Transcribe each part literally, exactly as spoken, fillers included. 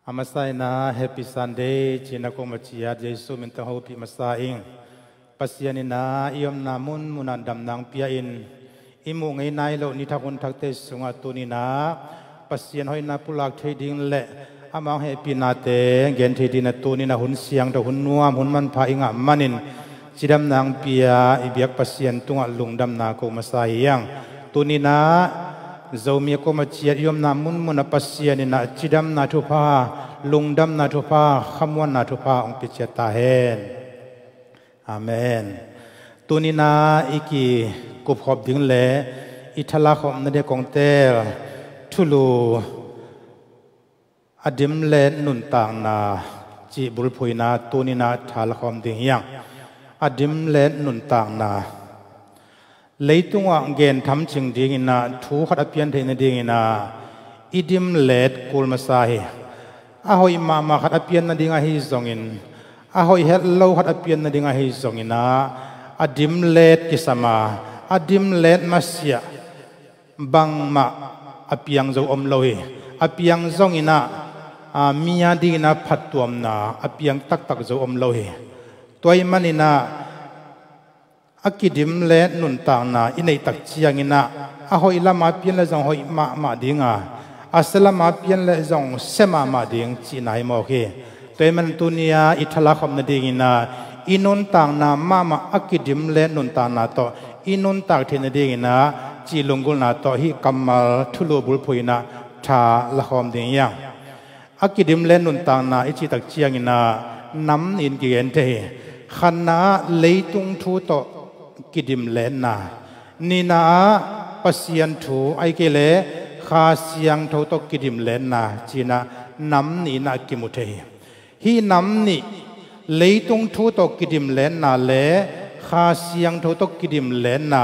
A masa in ah Happy Sunday ci-in a kong ma ciat Jesu min tawh hopih masa ing. Pasian in ah i omna munmun ah damna hong pia-in i muh ngei nai loh ni thak hun thakte sungah tuni-in ah Pasian hoihna pulak thei ding le amah hong hehpihnate gen thei dingin ah tuni-in ah hun siangtho, hun nuam, hun manpha i ngah manin cidamna hong pia i biak Pasian tungah lungdamna ko masa hi hang. Tuni-in ah Zomi a kong ma ciat i omna munmun ah Pasian in ah cidamna thupha, lungdamna thupha, khamuanna thupha hong pia ciat ta hen. Amen. Tuni-in ah i kikupkhop ding le i thalakkhopna ding a kong teel thulu, a dim le nuntakna cih bulphuhna tuni-in ah thalakkhawm ding hi hang. A dim le nuntakna. Leitungah gen thamcing dingin ah thu khat a pian theih nadingin ah i dim let kul masa hi. A hoih mahmah khat a pian nading ahi zongin, a hoih het lo khat a pian nading ahi zongin ah a dim let kisam a, a dim let masiah bangmah a piang zo om lo hi. A piang zongin ah, a, mi a dingin ah phattuamna a piang taktak zo om lo hi. Tua ahih manin ah a kidim le nuntakna i neih tak ciangin ah a hoih lam a pian le zong hoih mahmah ding a, a sia lam a pian le zong sia mahmah ding cihna hi mawk hi. Tua ahih manin tuni-a i thalakkhop nadingin ah i nuntakna mahmah a kidim le nuntakna tawh i nuntak theih nadingin ah cih lunggulhna tawh hih kammal thulu bulphuhna tha lakhawm ding hi hang. A kidim le nuntakna i cih tak ciangin ah nam nih in kigen thei hi. Khatna ah leitung thu tawh kidim letna, nihna ah Pasian thu ahih kei leh Kha Siangtho tawh kidim letna ci-in ah nam nih in ah kimu thei hi. Hih nam nih, leitung thu tawh kidim letna le Kha Siangtho tawh kidim letna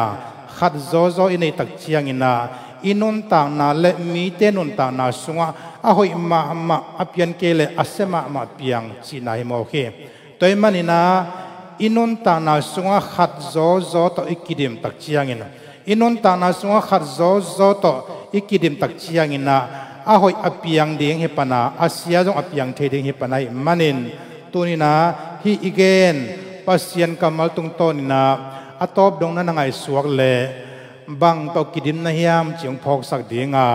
khat zawzaw i neih tak ciangin ah i nuntakna le mite nuntakna sungah a hoih mahmah a pian kei leh a sia mahmah piang cihna hi mawk hi. Tua ahih manin ah i nuntakna sungah khat zawzaw tawh i kidim tak ciangin, i nuntakna sungah khat zawzaw tawh i kidim tak ciangin ah a hoih a piang ding hi pan a, a sia zong a piang thei ding hi pan ahih manin tuni-in ah hih i gen Pasian kammal tungtawnin ah a tawp dong na na ngaihsuak leh bang tawh kidim na hiam cih hong phawksak ding a,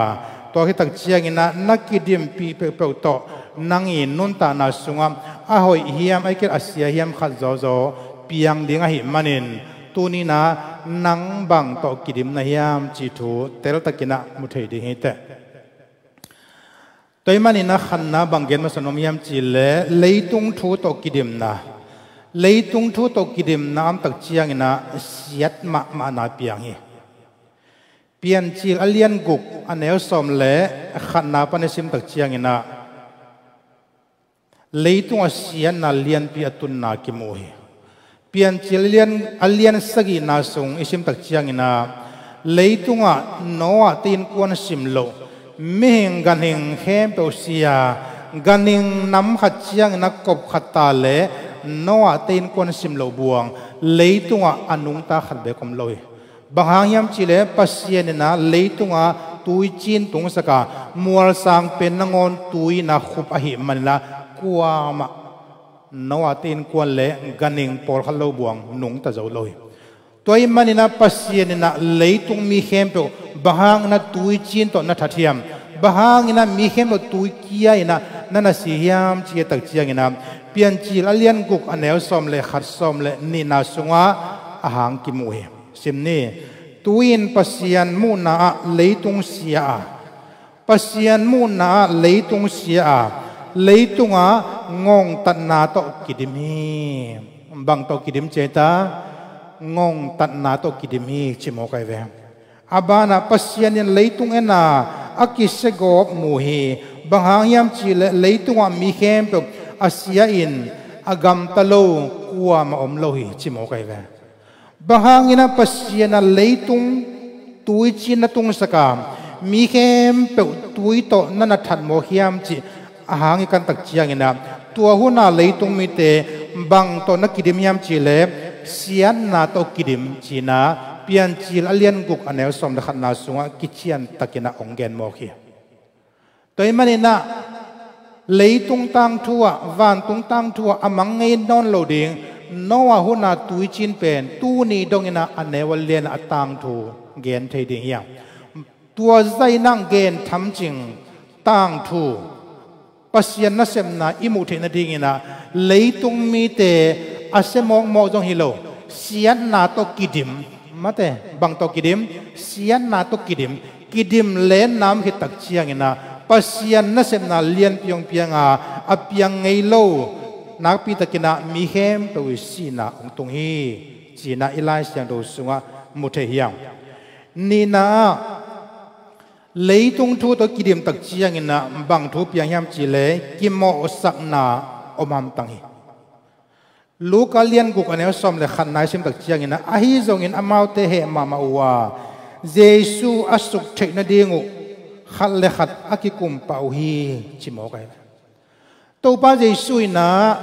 tua khit tak ciangin ah na kidimpih peuhpeuh tawh nang i nuntakna sungah a hoih hiam ahih kei leh a sia hiam khat zawzaw piang ding ahih manin tuni-in ah nang bang tawh kidim na hiam cih thu teltakin ah mu thei ding hi teh. Tua ahih manin ah khatna bang gen masa nuam hiam cih leh leitung thu tawh kidimna. Leitung thu tawh kidimna a om tak ciangin ah siat mahmahna piang hi. Piancil a lian guk a neu sawm le khatna pan i sim tak ciangin ah leitungah siatna lianpi a tunna kimu hi. Piancil a lian, a lian sagihna sung i sim tak ciangin ah leitungah Noah te innkuan sim loh mihing ganhing khempeuh sia, ganhing nam khat ciangin ah kop khat ta le Noah te innkuan sim loh buang leitungah a nungta khat beek om lo hi. Bang hang hiam cih leh Pasian in ah leitungah tuiciin tungsak a, mualsang pen nangawn tui in ah khup ahih manin ah kuamah Noah te innkuan le ganhing pawlkhat lo buang nungta zo lo hi. Tua ahih manin ah Pasian in ah leitung mi khempeuh bang hangin ah tuiciin tawh na that hiam? Bang hangin ah mi khempeuh tui kia-in ah na na si hiam cih tak ciangin ah Piancil a lian guk a neu sawm le khat, sawm le nihna sungah a hang kimu hi. Sim ni. Tu-in Pasian muhna ah leitung sia a, Pasian muhna ah leitung sia a, leitungah ngongtatna tawh kidim hi. Bang tawh kidim ci ei ta? Ngongtatna tawh kidim hi ci mawk ahi ve. A banah Pasian in leitung en a, a kisiagawp mu hi. Bang hang hiam cih leh leitungah mi khempeuh a sia in a gamta lo kuamah om lo hi ci mawk ahi ve. Bang hangin ah Pasian ah leitung tuiciin na tungsak a, mi khempeuh tui tawh na na that mawk hiam cih a hang i kan tak ciangin ah, tua hun a leitung mite bang tawh na kidim hiam cih leh siatna tawh kidim ci-in ah Piancil a lian guk a neu sawm le khatna sungah kician takin ah hong gen mawk hi. Tua ahih manin ah Leitung tangthu ah, vantung tangthu ah a mang ngei nawn lo ding Noah hun a tuicin pen tuni dongin ah a neu a lian ah a tangthu gen thei ding hi hang. Tua zahin ah gen thamcing tangthu, Pasian nasepna i muh theih nadingin ah leitung mite a sia mawkmawk zong hi lo, siatna tawh kidim, mate, bang tawh kidim, siatna tawh kidim, kidim lenna om khit tak ciangin ah Pasian nasepna lianpi hong piang a, a piang ngei lo nakpi takin ah mi khempeuh i sihna hong tung hi, ci-in ah i Lai Siangtho sungah mu thei hi hang. Nihna ah, leitung thu tawh kidim tak ciangin ah bang thu piang hiam cih leh kimawhsakna om hamtang hi. Luka lian guk a neu sawm le khatna i sim tak ciangin ah, ahi zongin amaute heh mahmah uh a, Jesu a suk theih nading uh khat le khat a kikum pah uh hi, ci mawk ahi. Topa Jesu in ah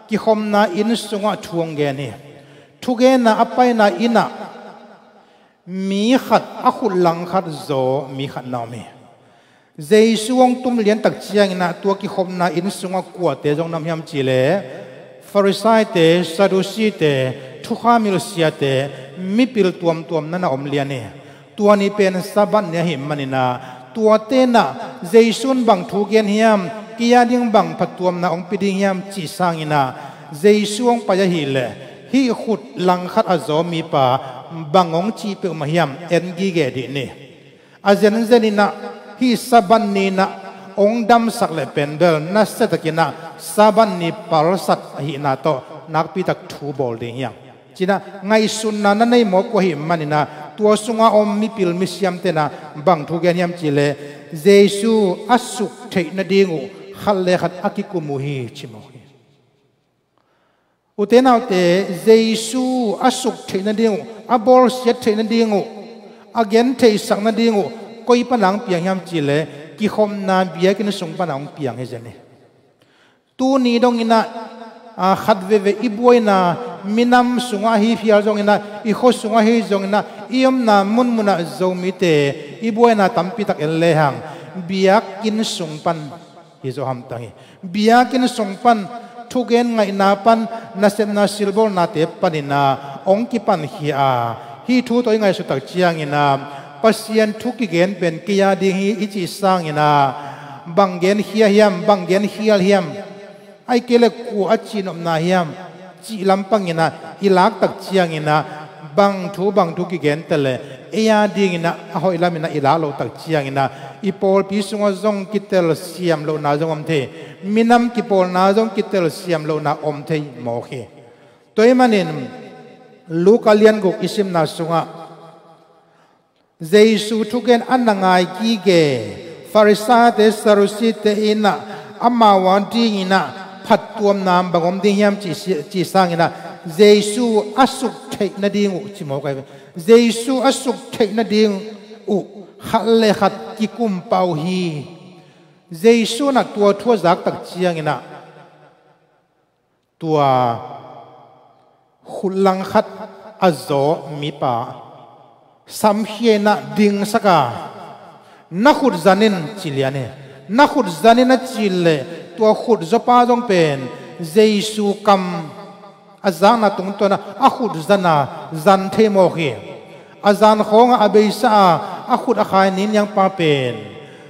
kikhopna inn sungah thu hong gen hi. Thugenna a paina inn ah mi khat a khut langkhat zaw mi khat na om hi. Jesu hong tum lian tak ciangin ah tua kikhopna inn sungah kuate zong na om hiam cih leh Farisaite, Sadusite, thukham hilh siate, mipil tuamtuam na na om lian hi. Tua ni pen Sabbath ni ahih manin ah tuate in ah Jesu in bang thu gen hiam, kei a ding bang phattuamna hong pia ding hiam cih sangin ah Jesu hong pai ahih leh hih khut langkhat a zaw mipa bang hong cih peuhmah hiam en gige dih ni. A zenzen in ah hih Sabbath ni in ah hong damsak leh pen bel nasia takin ah Sabbath ni palsat ahihna tawh nakpi tak thu bawl ding hi hang, ci-in ah ngaihsutna na nei mawk uh ahih manin ah tua sunga om mipil misiamte in ah bang thu gen hiam cih leh Jesu a suk theih nading uh khat le khat a kikum uh hi, ci mawk hi. Ute naute, Jesu a suk theih nading uh, a bawlsiat theih nading uh, a gentheihsak nading uh koi pan a hong piang hiam cih leh kikhopna biakinn sung pan a hong piang hi zen hi. Tuni dongin ah, a, khat veve i buaina, minam sungah ahi phial zongin ah, i khua sungah ahi zongin ah, i omna munmun ah Zomite i buaina tampi tak en lehang biakinn sung pan hi zaw hamtang hi. Biakinn sung pan, thugen ngaihna pan, nasepna silbawlnate panin ah hong kipankhia a, hih thu tawh i ngaihsut tak ciangin ah Pasian thu kigen pen kei a ding hi i cih sangin ah bang genkhia hiam, bang genkhial hiam, ahih kei leh kua a cihnopna hiam cih lampangin ah i lak tak ciangin ah bang thu bang thu kigen ta leh ei a dingin ah a hoih lamin ah i lak loh tak ciangin ah i pawlpi sungah zong kitelsiam lohna zong om thei, minam kipawlna zong kitelsiam lohna om thei mawk hi. Tua ahih manin Luka lian guk i simna sungah Jesu thugen a na ngai gige Farisaite, Sadusite in ah amau a dingin ah phattuamna bang om ding hiam cih, cih sangin ah Jesu a suk theih nading uh ci mawk ahi. Jesu a suk theih nading uh khat le khat kikum pah uh hi. Jesu in ah tua thu a zak tak ciangin ah tua khut langkhat a zaw mipa samkhia in ah dingsak a, na khut zan in, ci lian hi. Na khut zan in a cih leh tua khut zawpa zong pen Jesu kam a zakna tungtawn ah a khut zan a, zan thei mawk hi. A zan khawng a, a beisa a, a khut a khai niniangpa pen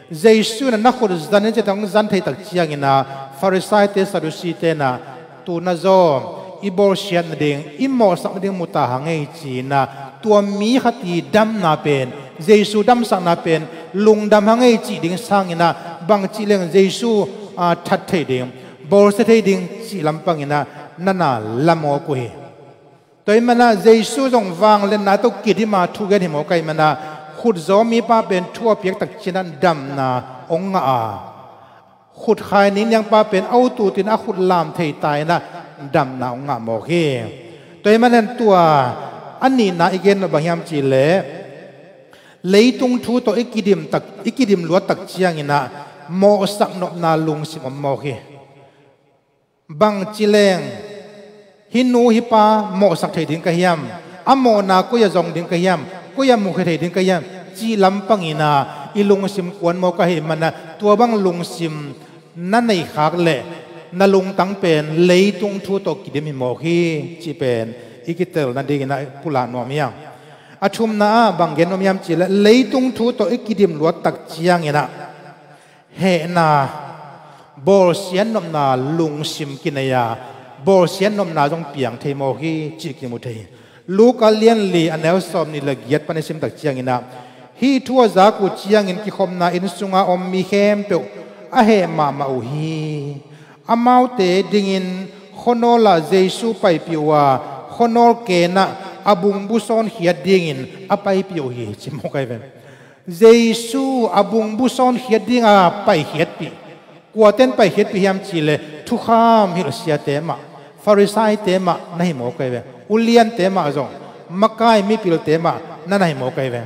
Jesu in ah na khut zan in ci-a hong zan thei tak ciangin ah Farisaite, Sadusite in ah tu na zaw, i bawlsiat nading, i mawhsak nading mu ta hang ei, ci-in ah tua mi khat i damna pen Jesu damsakna pen lungdam hang ei cih ding sangin ah bang cih leng Jesu, a, that thei ding, bawlsia thei ding cih lampangin ah na na la mawk uh hi. Tua ahih manin ah Jesu zong vangliatna tawh kidim a thugen hi mawk ahih manin ah khut zaw mipa pen thu a piak tak ciangin ah damna hong ngah a, khut khai niniangpa pen a ut utin a khut lam thei ta in ah damna hong ngah mawk hi. Tua ahih manin tua a nihna i gen nop bang hiam cih leh leitung thu tawh i kidim tak, i kidim luat tak ciangin ah mawhsak nopna lungsim om mawk hi. Bang ci leng hih nu hih pa mawhsak thei ding ka hiam, a mawhna koi ah zong ding ka hiam, koi ah mukhia thei ding ka hiam cih lampangin ah i lungsim kuan mawk ahih manin ah tua bang lungsim na neihkhak leh na lungtang pen leitung thu tawh kidim hi mawk hi cih pen i kitel nadingin ah pulak nuam hi hang. A thumna ah bang gen nuam hiam cih leh leitung thu tawh i kidim luat tak ciangin ah hehna, bawlsiat nopna lungsim kinei a, bawlsiat nopna zong piang thei mawk hi cih kimu thei hi. Luka lianli a neu sawmnih le giat pan i sim tak ciangin ah, hih thu a zak uh ciangin kikhopna inn sunga om mi khempeuh a heh mahmah uh hi. Amaute dingin khuanawl ah Jesu paipih uh a, khuanawl kenah a bungbu sawnkhiat dingin a paipih uh hi, ci mawk ahi ve. Jesu a bungbu sawnkhiat dinga paikhiatpih. Kuaten paikhiatpih hiam cih leh thukham hilh siate mah, Farisaite mah na hi mawk ahi ve. Uliante mah zong, makai mipilte mah na na hi mawk ahi ve.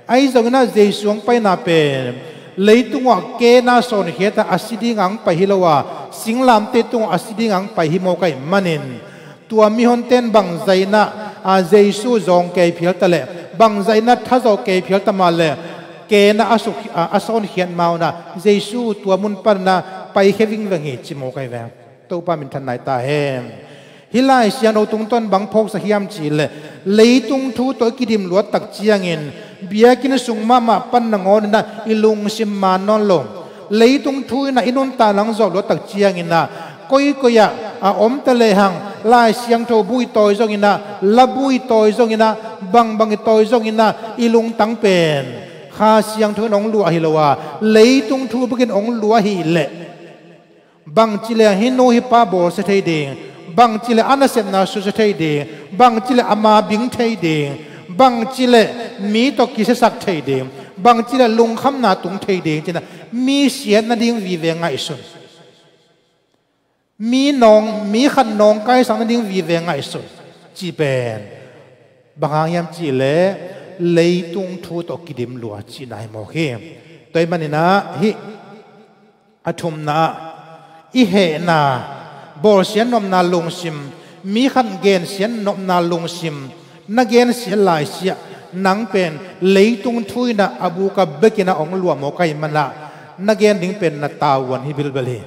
Ahi zongin ah Jesu hong paina pen leitung uah kena sawnkhiat a, a si dinga hong pai hi lo a, singlamteh tungah a si dinga hong pai hi mawk ahih manin, tua mihonten bangzah in ah, a, Jesu zawng kei phial ta leh, bangzah in ah thazawh kei phial ta mah leh, kena a suk, a, a sawnkhiat ma un ah Jesu tua mun pan ah paikhia vingveng hi, ci mawk ahi ve. Topa minthan nai ta hen. Hih Lai Siangtho tungtawn bang phawksak hiam cih leh, leitung thu tawh i kidim luat tak ciangin biakinn sung mahmah pan nangawn in ah i lungsim maan nawn lo. Leitung thu in ah i nuntakna hong zawh luat tak ciangin ah, koikoi ah a om ta lehang, Lai Siangtho bu i tawi zongin ah, la bu i tawi zongin ah, bangbang i tawi zongin ah, i lungtang pen Kha Siangtho in hong luah hi lo a, leitung thu bekin hong luah hi leh, bangci leh hih nu hih pa bawlsia thei ding, bangci leh a nasepna susia thei ding, bangci leh a ma bing thei ding, bangci leh mi tawh kisiasak thei ding, bangci leh lungkhamna tung thei ding, ci-in ah mi siat nading vive ngaihsun. Mi nawng, mi khat nawngkaisak nading vive ngaihsun, cih pen bang hang hiam cih leh leitung thu tawh kidim lua cihna hi mawk hi. Tua ahih manin ah hih a thumna ah i hehna, bawlsiat nopna lungsim, mi khat gensiat nopna lungsim, na gensiat laisiah nang pen leitung thu in ah a buk a bekin ah hong luah mawk ahih manin ah na gen ding pen na tavuan hi bilbel hi.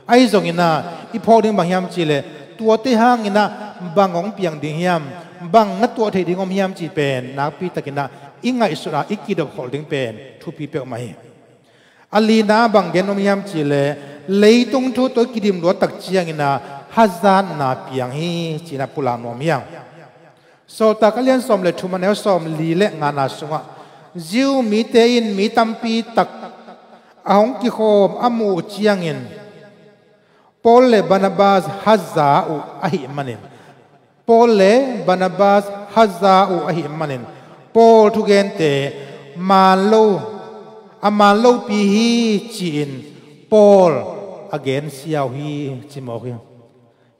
Ahi zongin ah i phawk ding bang hiam cih leh, tuate hangin ah bang hong piang ding hiam, bang na tuah theih ding om hiam cih pen nakpi takin ah i ngaihsut a, i kidop khol ding pen thupi peuhmah hi. A lina bang gen om hiam cih leh, leitung thu tawh i kidim luat tak ciangin ah hazatna piang hi, ci-in ah pulak nuam hi hang. Sawltak a lian sawm le thum, a neu sawmli le ngana sungah Jew mite in mi tampi tak a hong kikhawm a muh uh ciangin Paul le Barnabas haza uh ahih manin, Paul le Barnabas haza uh ahih manin, Paul thugente maan lo, a maan lopi hi ci-in Paul a gensia uh hi, ci mawk hi.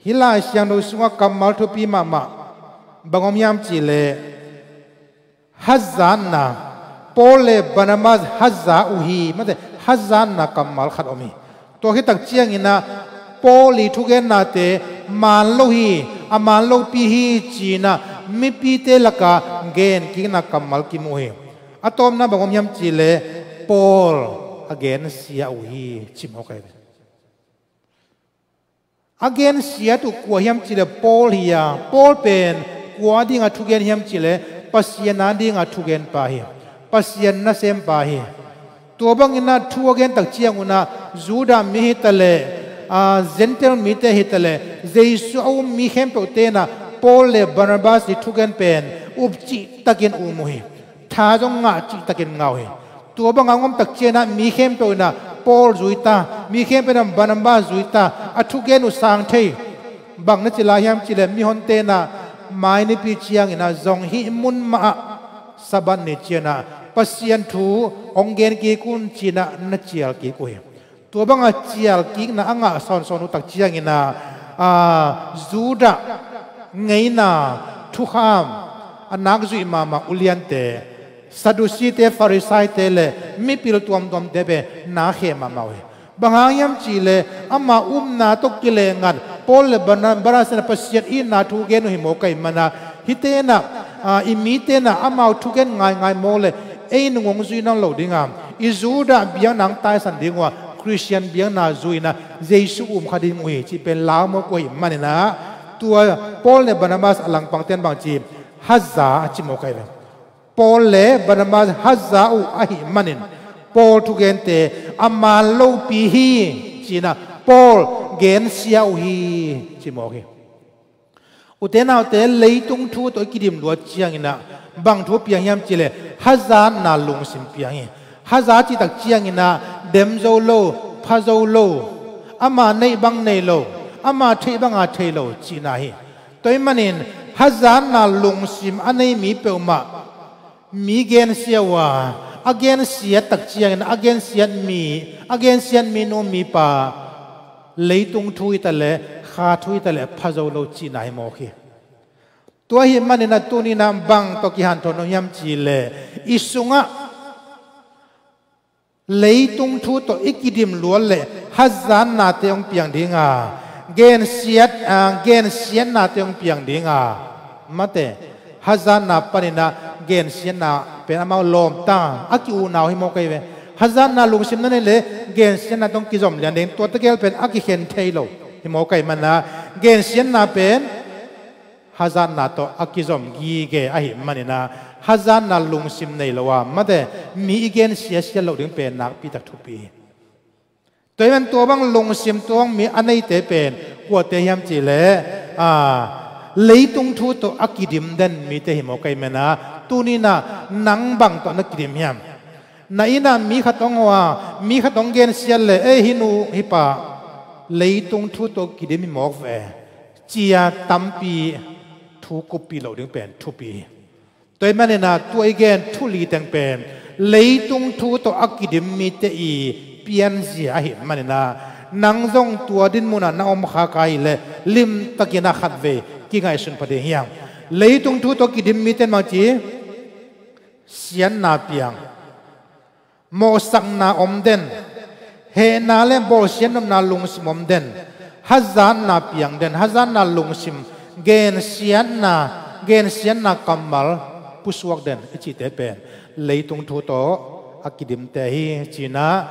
Hih Lai Siangtho sungah kammal thupi mahmah bang om hiam cih leh, hazatna, Paul le Barnabas haza uh hi, mate, hazatna kammal khat om hi. Tua khit tak ciangin ah Paul ii thugennate maan lo hi, a maan lopi hi ci-in ah mipite lakah genkikna kammal kimu hi. A tawpna bang om hiam cih leh, Paul a gensia uh hi, ci mawk ahi ve. A gensiat uh kua hiam cih leh Paul hi a, Paul pen kua adingin thugen hiam cih leh Pasian adingin thugenpa hi, Pasian nasempa hi. Tua bangin ah thu a gen tak ciangun ah Judah mi hi ta leh, aa, Gentile mite hi ta leh, Jesu a um mi khempeuhte in ah Paul le Barnabas ii thugen pen up cihtakin um uh hi. Tha zong ngah cihtakin ngah uh hi. Tua banga hong om tak ciangin ah mi khempeuh in ah Paul zui ta, mi khempeuh in ah Barnabas zui ta, a thugen uh sang thei. Bang na ci lai hiam cih leh, mihonte in ah mai nipi ciangin ah zong hih mun mah ah Sabbath ni ciangin ah Pasian thu hong gen kik un ci-in ah na cial kik uh hi. Tua banga cial kikna a ngah sawnsawn uh tak ciangin ah, aa, Judah ngeina thukham a nak zuih mahmah uliante, Sadduceete, Farisaite le mipil tuamtuamte pen na khe mahmah uh hi. Bang hang hiam cih leh ama upna tawh kilengat Paul le Barnabas in ah Pasian itna thu gen uh hi mawk ahih manin ah, hihte in ah, aa, i mite in ah amau thugen ngaingai mawk leh ei nung hong zui nawn lo ding a, i Judah biakna hong taisan ding uh a, Khristian biakna zui-in ah Jesu um kha ding uh hi cih pen lau mawk uh ahih manin ah, tua Paul le Barnabas a langpangte'n bang ci, haza a ci mawk ahi ve. Paul le Barnabas haza uh ahih manin Paul thugente a man lopi hi ci-in ah Paul gensia uh hi ci mawk hi. Ute naute, leitung thu tawh i kidim luat ciangin ah bang thu piang hiam cih leh hazatna lungsim piang hi. Haza cih tak ciangin ah dem zo lo, pha zo lo, ama neih bang nei lo, ama theih banga thei lo cihna hi. Tua ahih manin hazatna lungsim a nei mi peuhmah mi gensia uh a, a gensiat tak ciangin a gensiat mi, a gensiat mi nu mi pa leitung thu hi ta leh, kha thu hi ta leh pha zo lo cihna hi mawk hi. Tua ahih manin ah tuni-in ah bang tawh kihanthawn nuam hiam cih leh, i sungah leitung thu tawh i kidim luat leh hazatnate hong piang ding a, gensiat, a, gensiatnate hong piang ding a, mate, hazatna panin ah gensiatna pen amau lawmta a ki-ukna uh hi mawk ahi ve. Hazatna lungsim na nei leh gensiatnate hong kizom lian ding, tua tegel pen a kikhen thei lo hi mawk ahih manin ah gensiatna pen hazatna tawh a kizom gige ahih manin ah hazatna lungsim nei lo a, mate, mi i gensia siat loh ding pen nakpi tak thupi hi. Tua ahih manin tua bang lungsim, tua bang mi a neite pen kuate hiam cih leh, a, leitung thu tawh a kidim den mite hi mawk ahih manin ah tuni-in ah nang bang tawh na kidim hiam? Na inn ah mi khat hong hawh a, mi khat hong gensiat leh, "Ei, hih nu, hih pa, leitung thu tawh kidim hi mawk ve," ci-a tampi thu kuppih loh ding pen thupi hi. Tua ahih manin ah tua i gen thu li teng pen leitung thu tawh a kidim mite i pianzia ahih manin ah nang zong tua dinmun ah na om kha ka hih leh limtakin ah khatvei kingaihsun pha ding hi hang. Leitung thu tawh kidim mite in bang ci, siatna piang, mawhsakna om den, hehna le bawlsiat nopna lungsim om den, hazatna piang den, hazatna lungsim, gensiatna, gensiatna kammal pusuak den i cihte pen leitung thu tawh a kidimte hi ci-in ah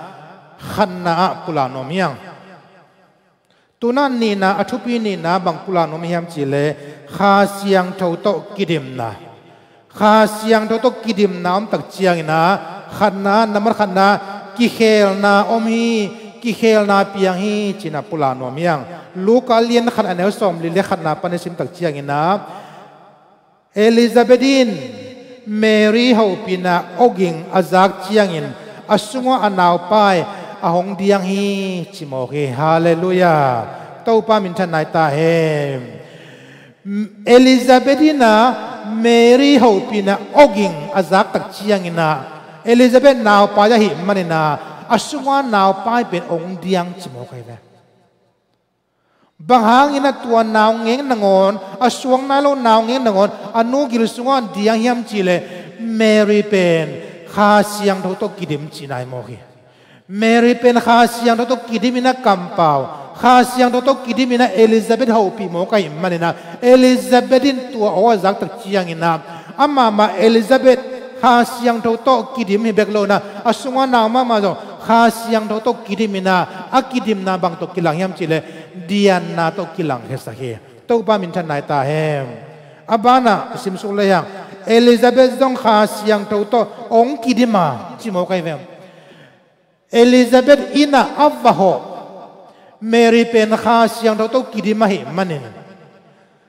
khatna ah pulak nuam hi hang. Tu-in ah nihna, a thupi nihna bang pulak nuam hiam cih leh Kha Siangtho tawh kidimna. Kha Siangtho tawh kidimna om tak ciangin ah khatna, nambat khatna, kikhelna om hi, kikhelna piang hi ci-in ah pulak nuam hi hang. Luka lian khat a neu sawmli le khatna pan i sim tak ciangin ah Elizabeth in Mary hopihna awging a zak ciangin a sungah a naupai a hong diang hi ci mawk hi. Halleluiah. Topa minthanna hi ta hen. Elizabeth in ah Mary hopihna awging a zak tak ciangin ah Elizabeth naupai ahih manin ah a sungah naupai pen hong diang ci mawk ahi ve. Bang hangin ah tua naungek nangawn, a suak nai lo naungek nangawn a nu gil sungah diang hiam cih leh Mary pen Kha Siangtho tawh kidim cihna hi mawk hi. Mary pen Kha Siangtho tawh kidim in ah kampau, Kha Siangtho tawh kidim in ah Elizabeth hopih mawk ahih manin ah Elizabeth in tua aw a zak tak ciangin ah amah mah Elizabeth Kha Siangtho tawh kidim hi bek lo-in ah a sungah nau mahmah zong Kha Siangtho tawh kidim in ah a kidimna bang tawh kilang hiam cih leh dianna tawh kilangkhiasak hi. Topa minthanna hi ta hen. A banah simsuk le hang, Elizabeth zong Kha Siangtho tawh hong kidim a ci mawk ahi ve. Elizabeth in ah a va hawh Mary pen Kha Siangtho tawh kidim ahih manin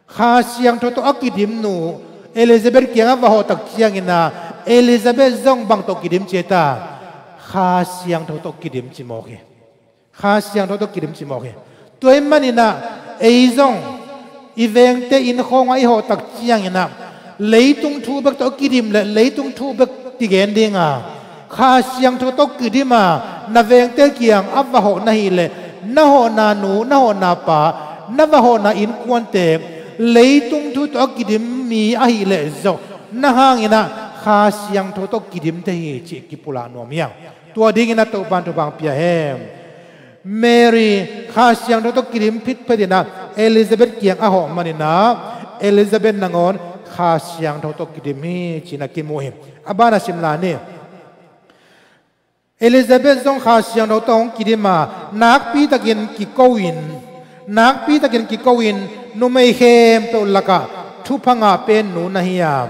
Kha Siangtho tawh a kidim nu Elizabeth kiangah va hawh tak ciangin ah Elizabeth zong bang tawh kidim ci ta? Kha Siangtho tawh kidim ci mawk hi. Kha Siangtho tawh kidim ci mawk hi. Tua ahih manin ah ei zong i vengte inn khawngah i hawh tak ciangin ah leitung thu bek tawh kidim leh leitung thu bek kigen ding a, Kha Siangtho tawh kidim a, na vengte kiang a va hawh na hih leh na hawhna nu, na hawhna pa, na va hawhna innkuante leitung thu tawh a kidim mi ahih leh zong na hangin ah Kha Siangtho tawh kidim thei hi cih kipulak nuam hi hang. Tua dingin ah Topa'n thupha hong pia hen. Mary Kha Siangtho tawh kidim phitphet in ah Elizabeth kiang a hawh manin ah Elizabeth nangawn Kha Siangtho tawh kidim hi ci-in ah kimu hi. A banah simla ni. Elizabeth zong Kha Siangtho tawh hong kidim a, nakpi takin kiko in, nakpi takin kiko in, numei khempeuh lakah thupha ngah pen nu na hi a,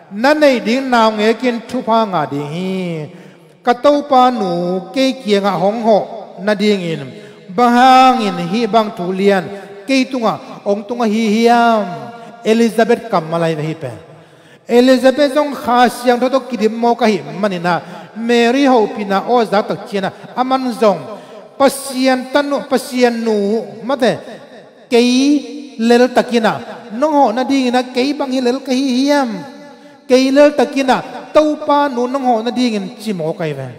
na neih ding naungek in thupha ngah ding hi. Ka Topa nu kei kiangah hong hawh nadingin bang hangin hih bang thu lian kei tungah hong tung ahi hiam? Elizabeth kammal ahi ve hih pen. Elizabeth zong Kha Siangtho tawh kidim mawk ahih manin ah, Mary hopihna aw zak tak ciangin ah, aman zong Pasian tanu, Pasian nu, mate, kei lel takin ah, nong hawh nadingin ah kei bang hi lel ka hi hiam? Kei lel takin ah Topa nu nong hawh nadingin ci mawk ahi ve.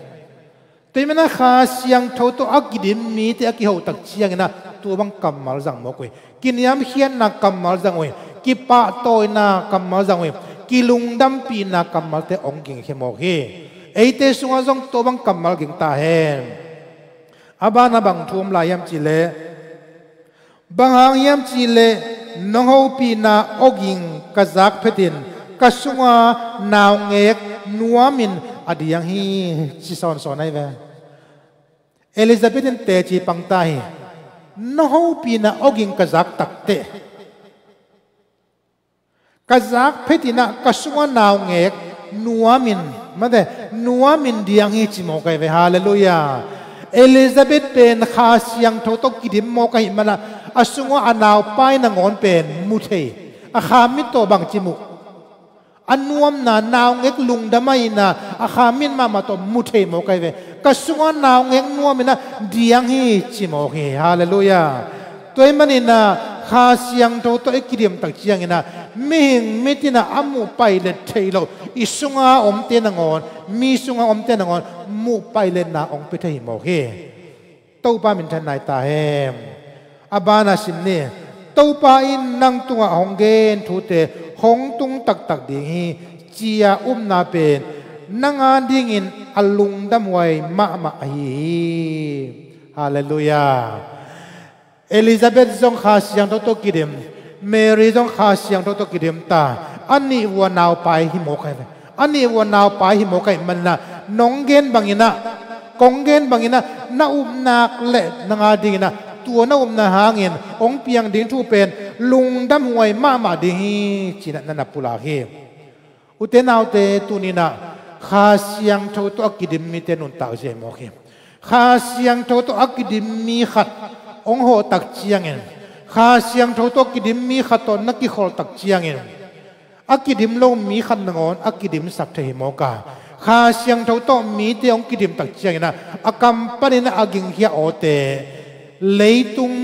Tua ahih manin ah Kha Siangtho tawh a kidim mite a kiho tak ciangin ah tua bang kammal zang mawk uh hi. Kiniamkhiatna kammal zang uh hi. Kipahtawina kammal zang uh hi. Kilungdampihna kammalte hong gingkhia mawk hi. Eite sungah zong tua bang kammal ging ta hen. A banah bang thu om lai hiam cih leh, bang hang hiam cih leh, nong hopihna awging ka zak phetin ka sunga naungek nuamin a diang hi, ci sawnsawn ahi ve. Elizabeth in teci pang ta hi. Nong hopihna awging ka zak takteh, ka zak phetin ah ka sunga naungek nuamin, mate, nuamin diang hi, ci mawk ahi ve. Halleluiah. Elizabeth pen Kha Siangtho tawh kidim mawk ahih manin ah, a sungah a naupai nangawn pen mu thei. A kha mit tawh bangci muh? A nuamna, naungek lungdam ahihna a kha mit mahmah tawh mu thei mawk ahi ve. Ka sungah naungek nuamin ah diang hi, ci mawk hi. Halleluiah. Tua ahih manin ah Kha Siangtho tawh i kidim tak ciangin ah, mihing mit in ah a muh pailet theih loh i sunga omte nangawn, mi sunga omte nangawn muh pailetna hong pia thei hi mawk hi. Topa minthanna hi ta hen. A banah sim ni. Topa in nang tungah hong gen thute hong tung taktak ding hi, ci-a upna pen nang adingin a lungdamhuai mahmah ahi hi. Halleluiah. Elizabeth zong Kha Siangtho tawh kidim, Mary zong Kha Siangtho tawh kidim ta. A nih uh a naupai hi mawk ahi ve. A nih uh a naupai hi mawk ahih manin ah, nong gen bangin ah, kong gen bangin ah, na upna leh nang adingin ah, tua na upna hangin hong piang ding thu pen lungdamhuai mahmah ding hi, ci-in ah na na pulak hi. Ute naute, tuni-in ah Kha Siangtho tawh a kidim mite nuntak zia hi mawk hi. Kha Siangtho tawh a kidim mi khat hong hawh tak ciangin, Kha Siangtho tawh kidim mi khat tawh na kikhol tak ciangin, a kidim lo mi khat nangawn a kidimsak thei hi mawk a, Kha Siangtho tawh mite hong kidim tak ciangin ah, a kam panin ah a gingkhia awte, leitung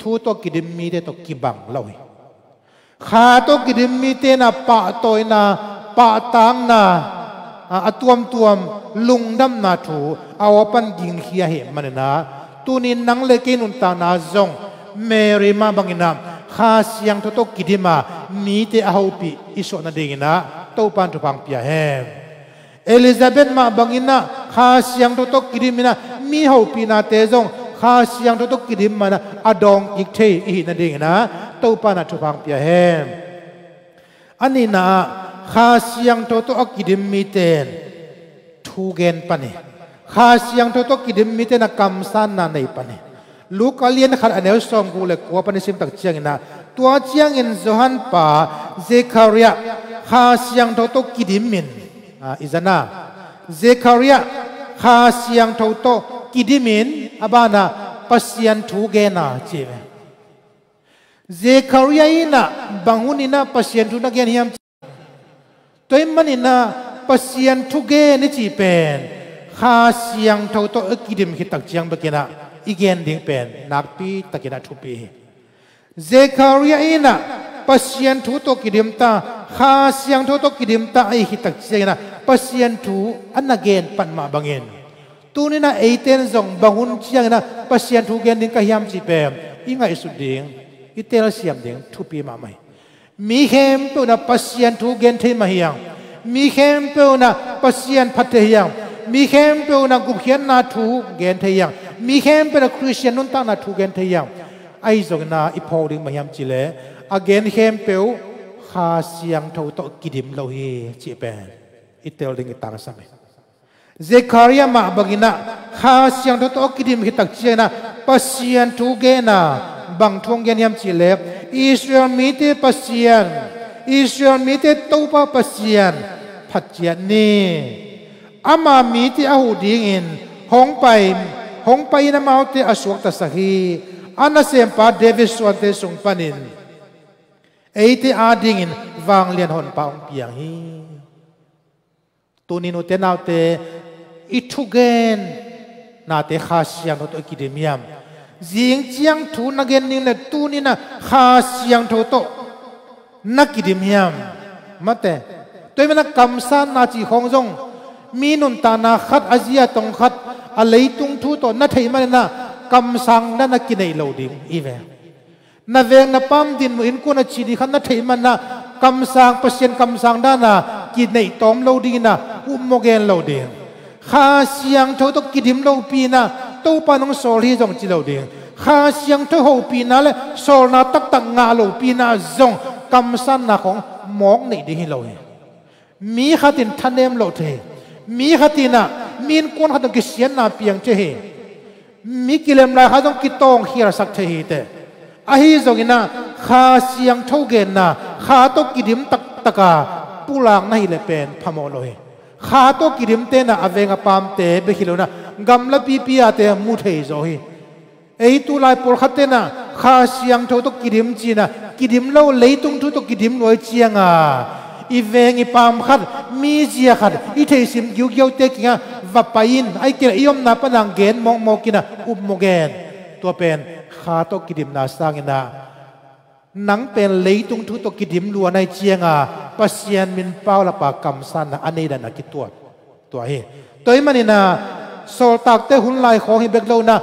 thu tawh kidim mite tawh kibang lo hi. Kha tawh kidim mite in ah pahtawina, pahtakna, a, a tuamtuam lungdamna thu a aw pan gingkhia ahih manin ah, tuni-in nang le kei nuntakna zong Mary mah bangin ah Kha Siangtho tawh kidim a, mite a hopih i suah nadingin ah Topa'n thupha hong pia hen. Elizabeth mah bangin ah Kha Siangtho tawh kidim in ah, mi hopihnate zong Kha Siangtho tawh kidim manin ah a dawng kik thei i hih nadingin ah Topa'n ah thupha hong pia hen. A nihna ah, Kha Siangtho tawh a kidim mite in thu gen pan hi. Kha Siangtho tawh kidim mite in ah kamsanna nei pan hi. Luka lian khat a neu sawmguk le kua pan i sim tak ciangin ah, tua ciangin Johan pa Zekhariah Kha Siangtho tawh kidim in, a, i zang a, Zekhariah Kha Siangtho tawh kidim in, a banah Pasian thu gen a, ci hi ve. Zekhariah in ah bang hun in ah Pasian thu na gen hiam? Tua ahih manin ah Pasian thugen i cih pen Kha Siangtho tawh i kidim khit tak ciang bekin ah i gen ding pen nakpi takin ah thupi hi. Zekhariah in ah Pasian thu tawh kidim ta, Kha Siangtho tawh kidim ta ahih khit tak ciangin ah Pasian thu a na gen pan mah bangin, tuni-in ah eite in zong bang hun ciangin ah Pasian thu gen ding ka hiam cih pen i ngaihsut ding, i telsiam ding thupi mahmah hi. Mi khempeuh in ah Pasian thu gen thei mah hi hang. Mi khempeuh in ah Pasian phat thei hi hang. Mi khempeuh in ah gupkhiatna thu gen thei hi hang. Mi khempeuh in ah Khristian nuntakna thu gen thei hi hang. Ahi zongin ah i phawk ding bang hiam cih leh, a gen khempeuh Kha Siangtho tawh kidim lo hi cih pen i tel ding i tangsam hi. Zekhariah mah banginah Kha Siangtho tawh a kidim khit tak cianginah Pasian thu gena bang thu hong gen hiam cihleh, Israel mite Pasian, Israel mite Topa Pasian phat ciat ni. Ama mite a huh dingin hong pai, hong pai-in amaute a suaktasak hi. A nasempa David suante sung panin eite adingin vanglian honpa hong piang hi. Tuni nute naute, i thugennate Kha Siangtho tawh i kidim hiam? Zing ciang thu na gen ning le tuninah Kha Siangtho tawh na kidim hiam? Mate, tua hi manah kamsanna cih khawng zong mi nuntakna khat, a zia tong khat, a leitung thu tawh na theih maninah kamsang dan na kineih lo ding hi ve. Na veng na pam, din mu, innkuan a cih ding khat na theih manah kamsang, Pasian kamsang dana kineih tawm lo dinginah upmawh gen lo ding. Kha Siangtho tawh kidim lopi inah Topa nong sawl hi zong ci lo ding. Kha Siangtho hopihna le sawlna taktak ngah lopi inah zong kamsanna khawng mawk neih ding hi lo hi. Mi khatin thanem loh thei hi. Mi khatinah mi innkuan khat zong kisiatna piang thei hi. Mi kilem lai khat zong kitawngkhialsak thei hi teh. Ahi zonginah Kha Siangtho genna, Kha tawh kidim taktaka pulak na hih leh pen phamawh lo hi. Kha tawh kidim tenah a veng a pamte bek hi lo inah gamla pipi ate mu thei zaw hi. Ei tulai pawlkhat tenah Kha Siangtho tawh kidim cinah kidim lo, leitung thu tawh kidim lua i cianga i veng i pam khat, mizia khat, i theihsim giugiaute kingah va pai-in, ahih kei leh i omna pana gen mawkmawk inah upmawh gen. Tua pen Kha tawh kidimna sanginah nang pen leitung thu tawh kidim lua na hih cianga Pasian min paulapa kamsanna a nei dan a kituat tua hi. Tua hi maninah sawltakte hun lai khawng hi bek lo inah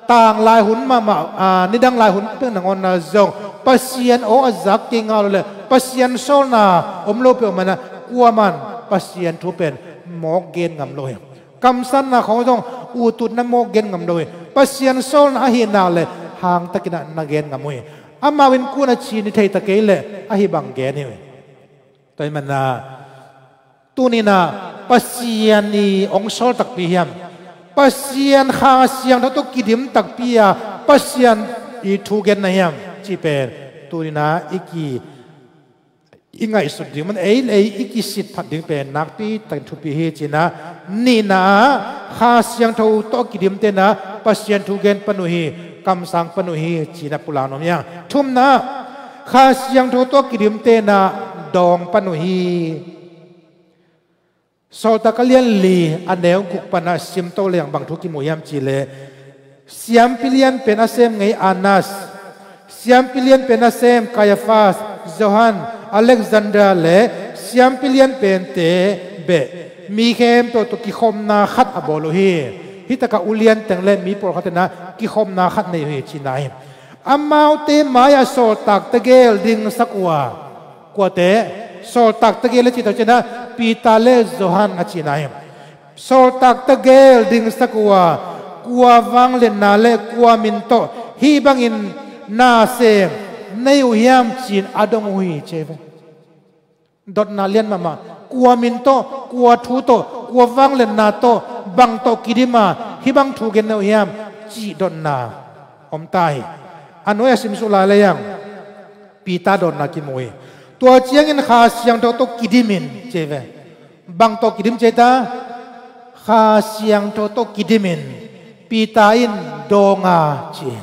tanglai hun mahmah, aa, nidang lai hun peuh nangawnah zong Pasian aw a zak kei ngah lo le Pasian sawlna om lo peuh manah kuaman Pasian thu pen mawk gen ngam lo hi. Kamsanna khawng zong ututna mawk gen ngam lo hi. Pasian sawlna ahih nak le hangtakinah na gen ngam uh hi. Amau innkuan a cih ni thei ta kei leh ahi bang gen hi uh hi. Tua hi manah tuninah Pasian i hong sawl takpi hiam? Pasian Kha Siangtho tawh kidim takpi a Pasian i thu genna hiam? Cih pen tuninah i ki, i ngaihsut ding man ei le ei i kisit phat ding pen nakpi takin thupi hi cinah, nihna ah Kha Siangtho tawh kidim tenah Pasian thu gen pan uh hi, kamsang pan uh hi cinah pulak nuam hi. Thumna ah Kha Siangtho tawh kidim tenah dawng pan uh hi. Sawltak a lian li a neu guk panah simto leng bang thu kimu hiam cihleh, siampi lian pen a sem ngei Annas, siampi lian pen a sem Kaiafas, Johan, Alexander le siampi lian pente beh mi khempeuh tawh kikhopna khat a bawl uh hi. Hih takah ulian teng le mi pawlkhat tenah kikhopna khat nei uh hi cihna hi. Amaute mai-ah sawltak tegel dingsak uh a, kuate? Sawltak tegel a cih tak ciangin ah Peter le Johan a cihna hi. Sawltak tegel dingsak uh a, kua vangliatna le kua min tawh hih bangin na sem nei uh hiam ci-in a dong uh hi ci hi ve. Dotna lian mahmah. Kua min tawh, kua thu tawh, kua vangliatna tawh, bang tawh kidim a hih bang thu gen na uh hiam cih dotna om ta hi. A nuai-ah simsuk lai leng Peter dotna kimu hi. Tua ciangin Kha Siangtho tawh kidim in ci hi ve. Bang tawh kidim ci hi ta? Kha Siangtho tawh kidim in Peter in dawng a ci hi.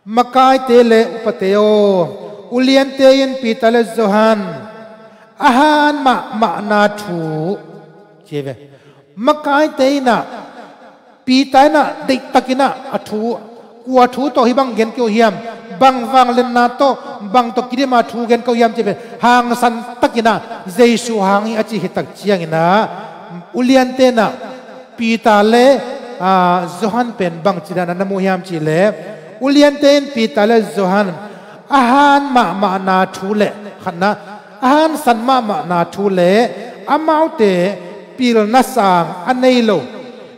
Makaite le upate aw, uliante in Peter le Johan a han mahmahna thu ci hi ve. Makaite in ah, Peter in ah deihtakin ah a thu, kua thu tawh hih bang gen kei uh hiam, bang vangliatna tawh, bang tawh kidim a thu gen kei uh hiam ci hi ve. Hangsan takin ah Jesu hang hi a ci hi tak ciangin ah uliante in ah Peter le, aa, Johan pen bangci dan a na mu hiam cih leh, uliante in Peter le Johan a han mahmahna thu le, khatna, a hansan mahmahna thu le, amaute pilna sang a nei lo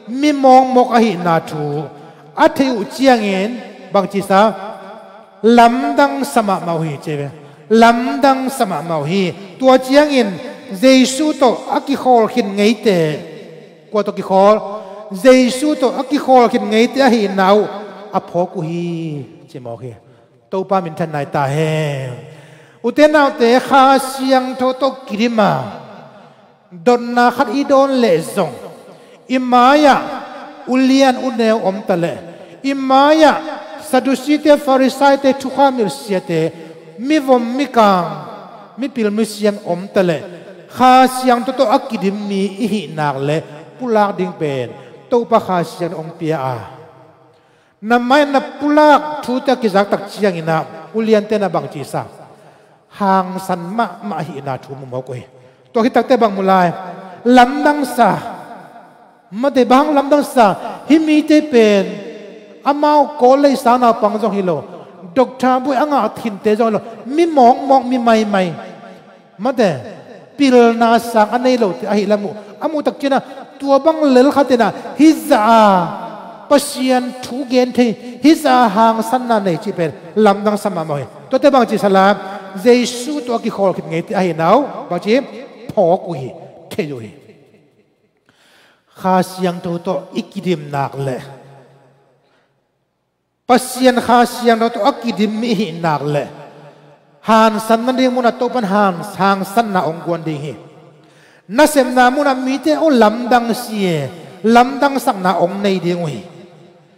mi mawkmawk ahihna thu a theih uh ciangin bangci sa, lamdang sa mahmah uh hi ci hi ve. Lamdang sa mahmah uh hi. Tua ciangin Jesu tawh a kikhawl khin ngeite Kua tawh kikhawl? Jesu tawh a kikhawl khit ngeite ahihna uh a phawk uh hi, ci mawk hi. Topa minthan nai ta hen. Ute naute, Kha Siangtho tawh kidim a dotna khat i dawn leh zong, i mai-ah ulian uneu om ta leh, i mai-ah Sadusite, Farisaite, thukham hilhsiate, mivom mikang, mipil misiam om ta leh, Kha Siangtho tawh a kidim mi i hih nak leh pulak ding pen Topa Kha Siangtho hong pia a, na mai-ah na pulak thute a kizak tak ciangin ah uliante na bangci sa? Hangsan mahmah ahihna thu mu mawk uh hi. Tua khit takteh bang mu lai? Lamdang sa. Mate, bang hang lamdang sa? Hih mite pen amau Kawl lei sang naupang zong hi lo, doctor buai a ngah thinte zong hi lo, mi mawkmawk, mi maimai. Mate, pilna sang a nei lote ahih lam uh a muh tak ciangin ah, tua bang lel khat in ah hih zah a Pasian thu gen thei, hih zah a hangsanna nei cih pen lamdang sa mahmah uh hi. Tuate bangci sa lai? Jesu tawh a kikhawl khit ngeite ahihna uh bangci phawk uh hi, thei uh hi. Kha Siangtho tawh i kidim nak leh, Pasian Kha Siangtho tawh a kidim mi i hih nak leh, hangsan nading munah Topa'n hang, hangsanna hong guan ding hi. Nasepna munah mite aw lamdang si e, lamdangsakna hong nei ding uh hi.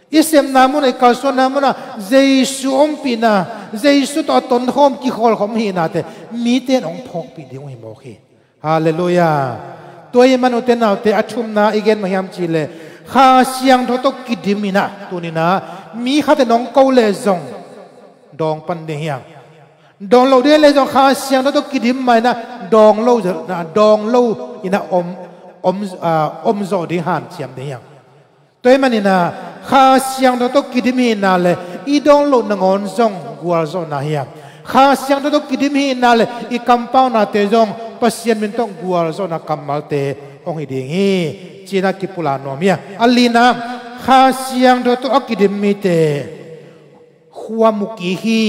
I sepna munah, i kalsuanna munah Jesu ompihna, Jesu tawh a tonkhawm, kikhawlkhawm hihnate mite in hong phawkpih ding uh hi mawk hi. Halleluiah. Tua ahih man ute naute, a thumna i gen bang hiam cih leh, Kha Siangtho tawh kidim in ah, tuni-in ah mi khat in hong ko leh zong dawng pan ding hi hang. Dawng lo ding leh zong Kha Siangtho tawh kidim mah in ah dawng lo, dawng lo in ah om, om, ah, om zawh ding, hanciam ding hi hang. Tua ahih manin ah Kha Siangtho tawh kidim hihna leh i dawng loh nangawn zong gualzawhna hi a, Kha Siangtho tawh kidim hihna leh i kampaunate zong Pasian min tawh gualzawhna kammalte hong hi ding hi, ci-in ah kipulak nuam hi a. A lina, Kha Siangtho tawh a kidim mite khua mu kik hi,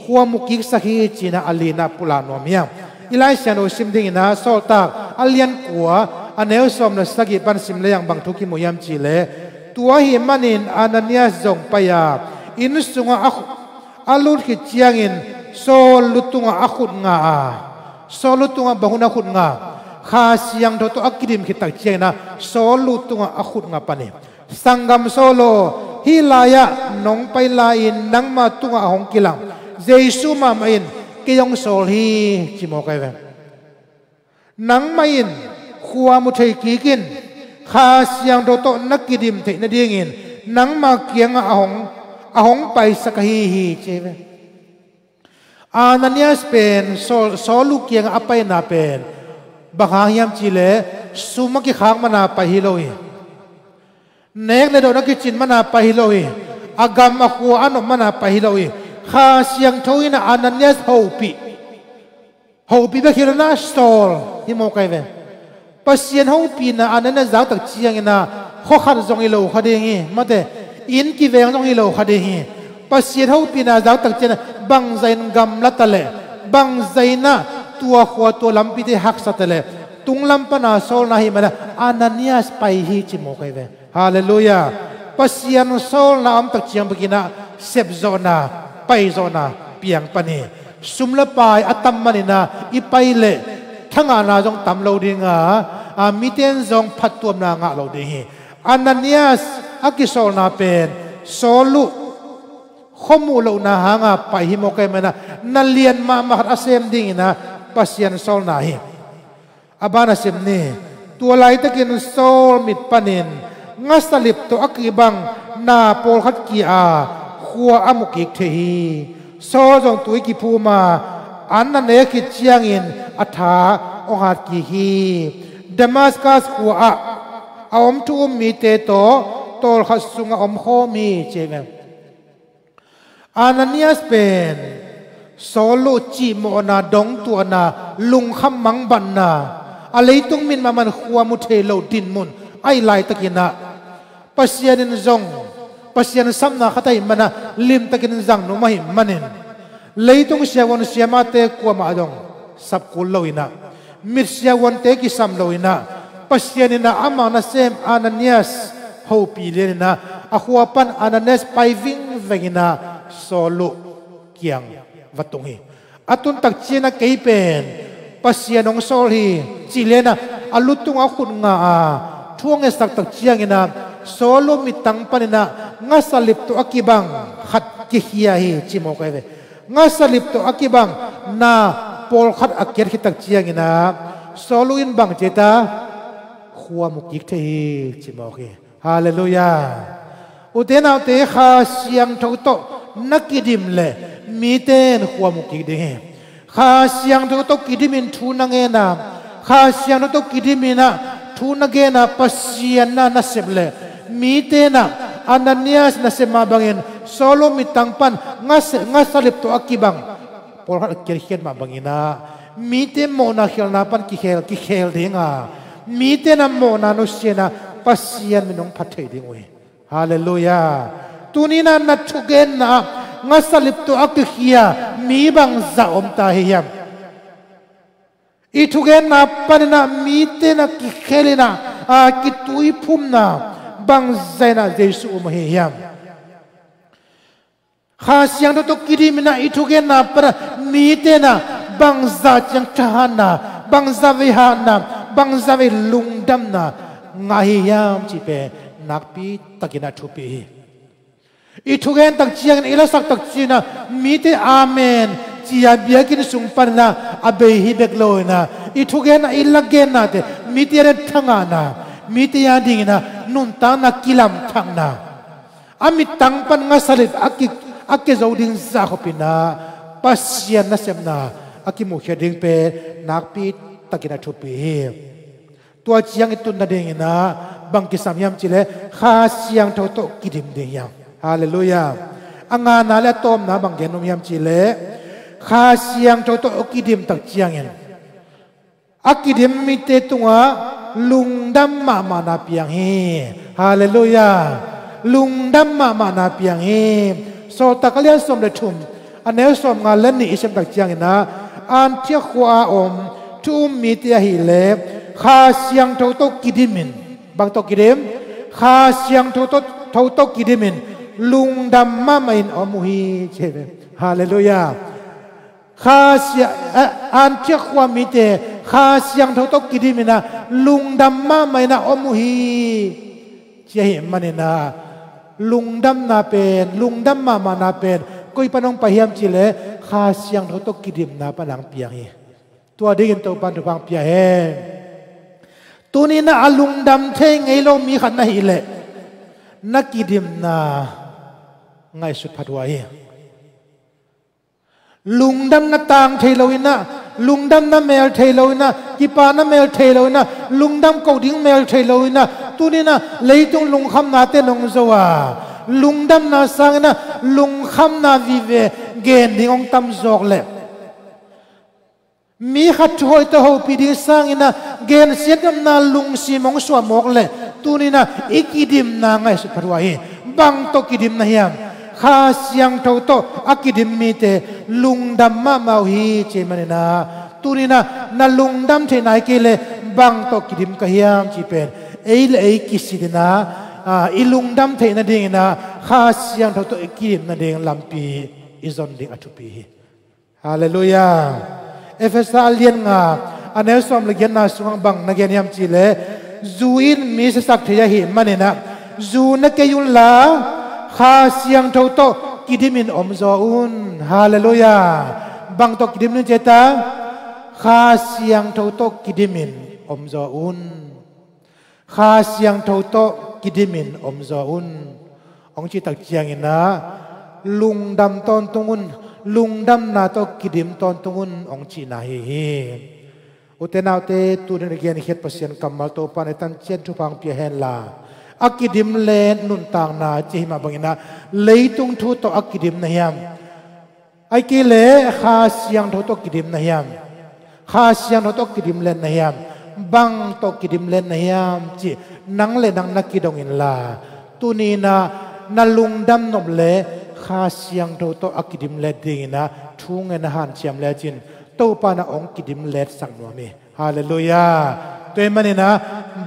khua mu kiksak hi, ci-in ah a lina pulak nuam hi a. I Lai Siangtho sim dingin ah Sawltak a lian kua, a neu sawm leh sagih pan sim lehang bang thu kimu hiam cih leh, tua ahih manin Ananias zong pai a, inn sungah a, a lut khit ciangin Saul lu tungah a khut nga a. Saul lu tungah bang hun a khut nga? Kha Siangtho tawh a kidim khit tak ciangin ah Saul lu tungah a khut nga pan hi. Sanggam Saul aw, hih lai-ah nong pai lai-in nangma tungah a hong kilang Jesu mahmah in kei hong sawl hi, ci mawk ahi ve. Nangmah in khua mu thei kik in, Kha Siangtho tawh na kidim theih nadingin nangma kiangah a hong, a hong paisak ahi hi, ci ahi ve. Ananias pen Saul, Saul lu kiangah a paina pen bang hang hiam cih leh, sum a kikhak man a pai hi lo hi. Nek leh dawn a kicin man a pai hi lo hi. A gam a khua a nop man a pai hi lo hi. Kha Siangtho in ah Ananias hopih. Hopih bek hi lo in ah sawl hi mawk ahi ve. Pasian hopihna Ananias zak tak ciangin ah khua khat zong hi lo kha ding hi. Mate, inn kiveng zong hi lo kha ding hi. Pasian hopihna zak tak ciangin ah bangzah in gamla ta leh, bangzah in ah tua khua tua lampite haksa ta leh, tunglam pan a sawlna ahih manin ah Ananias pai hi, ci mawk ahi ve. Halleluiah. Pasian sawlna om tak ciang bek in ah sepzawhna, paizawhna piang pan hi. Sum leh pai a tam manin ah i pai leh thangahna zong tam lo ding a, a, mite in zong phattuamna ngah lo ding hi. Ananias a kisawlna pen Saul lu khuamuh lohna hanga pai hi mawk ahi manin ah, na lian mahmah khat a sem dingin ah Pasian sawlna hi. A ban ah sim ni. Tua laitakin Saul mit panin ngasalip tawh a kibang na pawlkhat kia a, khua a mu kik thei hi. Saul zong tui kiphum a, an a nek khit ciangin a tha hong hat kik hi. Damaskas khua-ah a om thu um mite tawh tawlkhat sungah omkhawm hi, ci ahi ve. Ananias pen Saul lu cihmawhna, dongtuahna, lungkham mangbatna, a leitung mit mahmah in khua mu thei lo dinmun ahih laitakin ah, Pasian in zong, Pasian sapna khat ahih manin ah limtakin zang nuam ahih manin, leitung siavuan siamahte kuamah zong sap kul lo in ah, mit siavuante kisam lo in ah, Pasian in ah amah nasem Ananias hopih lian in ah, a khua pan Ananias pai vingveng in ah Saul uh kiang va tung hi. A tun tak ciangin ah kei pen Pasian hong sawl hi ci lian ah, a lu tungah a khut nga a, thu hong ngetsak tak ciangin ah Saul uh mittang panin ah ngasalip tawh a kibang khat kikhia hi ci mawk ahi ve. Ngasalip tawh a kibang na pawlkhat a kiat khit tak ciangin ah Saul uh in bang ci ta, khua mu kik thei hi ci mawk hi. Halleluiah. Ute naute, Kha Siangtho tawh na kidim leh mite in khua mu kik ding hi. Kha Siangtho tawh kidimin thu na ngen a, Kha Siangtho tawh kidimin ah thu na gen a, Pasian na na sep leh mite in ah Ananias na sep mah bangin Saul uh mittang pan ngasa, ngasalip tawh a kibang pawlkhat a kiatkhiat mah bangin ah mite mawhna khialhna pan kikhel, kikhel ding a, mite in ah mawhna nusia in ah Pasian min hong phat thei ding uh hi. Halleluiah. Tuni in ah na thugenna ah ngasalip tawh a kikhia mi bangzah om ta hi hiam? I thugenna panin ah mite in ah kikhel in ah, a, kituiphumna bangzah in ah Jesuh um ahi hiam? Kha Siangtho tawh kidimin ah i thugenna panin ah mite in ah bangzah ciang thahatna, bangzah vei hatna, bangzah vei lungdamna ngah hi hiam cih pen nakpi takin a thupi hi. I thugen tak ciangin, i lasak tak ciangin ah mite amen ci-a biakinn sung panin ah a bei hi bek lo in ah, i thugen ah i lagennate mite a dingin thangahna, mite a dingin ah nuntakna kilamthakna, a mittang pan ngasalip a ki, a kizo ding zah khopin ah Pasian nasepna a kimukhia ding pen nakpi takin a thupi hi. Tua ciang i tun nadingin ah bang kisam hiam cih leh Kha Siangtho tawh kidim ding hiam? Halleluiah. A ngana leh a tawpna bang gen nuam hiam cih leh Kha Siangtho tawh a kidim tak ciangin a kidim mite tungah lungdam mahmahna piang hi. Halleluiah. Lungdam mahmahna piang hi. Sawltak a lian sawm le thum, a neu sawmnga le nih i sim tak ciangin ah Anthiak khua-a om thu um mite ahih leh Kha Siangtho tawh kidimin, bang tawh kidim? Kha Siangtho tawh, tho tawh kidimin lungdam mahmah in om uh hi ci hi ve. Halleluiah. Kha Sia, a, Anthiak khua mite Kha Siangtho tawh kidimin ah lungdam mahmah in ah om uh hi ci ahih manin ah lungdamna pen, lungdam mahmahna pen koi pan hong pai hiam cih leh Kha Siangtho tawh kidimna pan hong piang hi. Tua dingin Topa'n thupha hong pia hen. Tuni-in ah a lungdam thei ngei lo mi khat na hih leh na kidimna ngaihsut phat huai hi. Lungdamna tang thei lo-in ah, lungdamna mel thei lo-in ah, kipahna mel thei lo-in ah, lungdam koh ding mel thei lo-in ah, tuni-in ah leitung lungkhamnate nong zo a, lungdamna sangin ah lungkhamna vive gen ding hong tam zawk leh, mi khat thuhoih tawh hopih ding sangin ah gensiatnopna lungsim hong suah mawk leh, tuni-in ah i kidimna ngaihsut phat huai hi. Bang tawh kidim na hiam? Kha Siangtho tawh a kidim mite lungdam mahmah uh hi ci ahih manin ah, tuni-in ah na lungdam theihna hi kei leh bang tawh kidim ka hiam cih pen ei le ei kisit-in ah, a, i lungdam theih nadingin ah Kha Siangtho tawh i kidim nading lampi i zon ding a thupi hi. Halleluiah. Efesa a lian nga, a neu sawm le giatna sungah bang na gen hiam cih leh, zu in mi siasak thei ahih manin ah zu ne kei unla, Kha Siangtho tawh kidimin omzaw un. Halleluiah. Bang tawh kidim un ci ta? Kha Siangtho tawh kidimin omzaw un. Kha Siangtho tawh kidimin omzaw un, hong cih tak ciangin ah lungdam tawntung un, lungdamna tawh kidim tawntung un hong cihna ahi hi. Ute naute, tuni-in i genkhiat Pasian kammal Topa'n ei tan ciat thupha hong pia hen la, a kidim le nuntakna cih hi mah bangin ah leitung thu tawh a kidim na hiam? Ahih kei leh Kha Siangtho tawh kidim na hiam? Kha Siangtho tawh kidim let na hiam? Bang tawh kidim let na hiam cih nang le nang na kidong inla, tuni-in ah na lungdam nop leh Kha Siangtho tawh a kidim let dingin ah thu ngen a hanciam lecin Topa'n ah hong kidim letsak nuam hi. Halleluiah. Tua ahih manin ah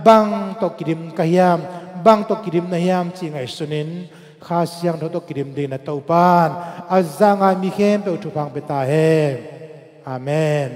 bang tawh kidim ka hiam, bang tawh kidim na hiam cih ngaihsunin Kha Siangtho tawh kidim dingin ah Topa'n a zang a mi khempeuh thupha hong pia ta hen. Amen.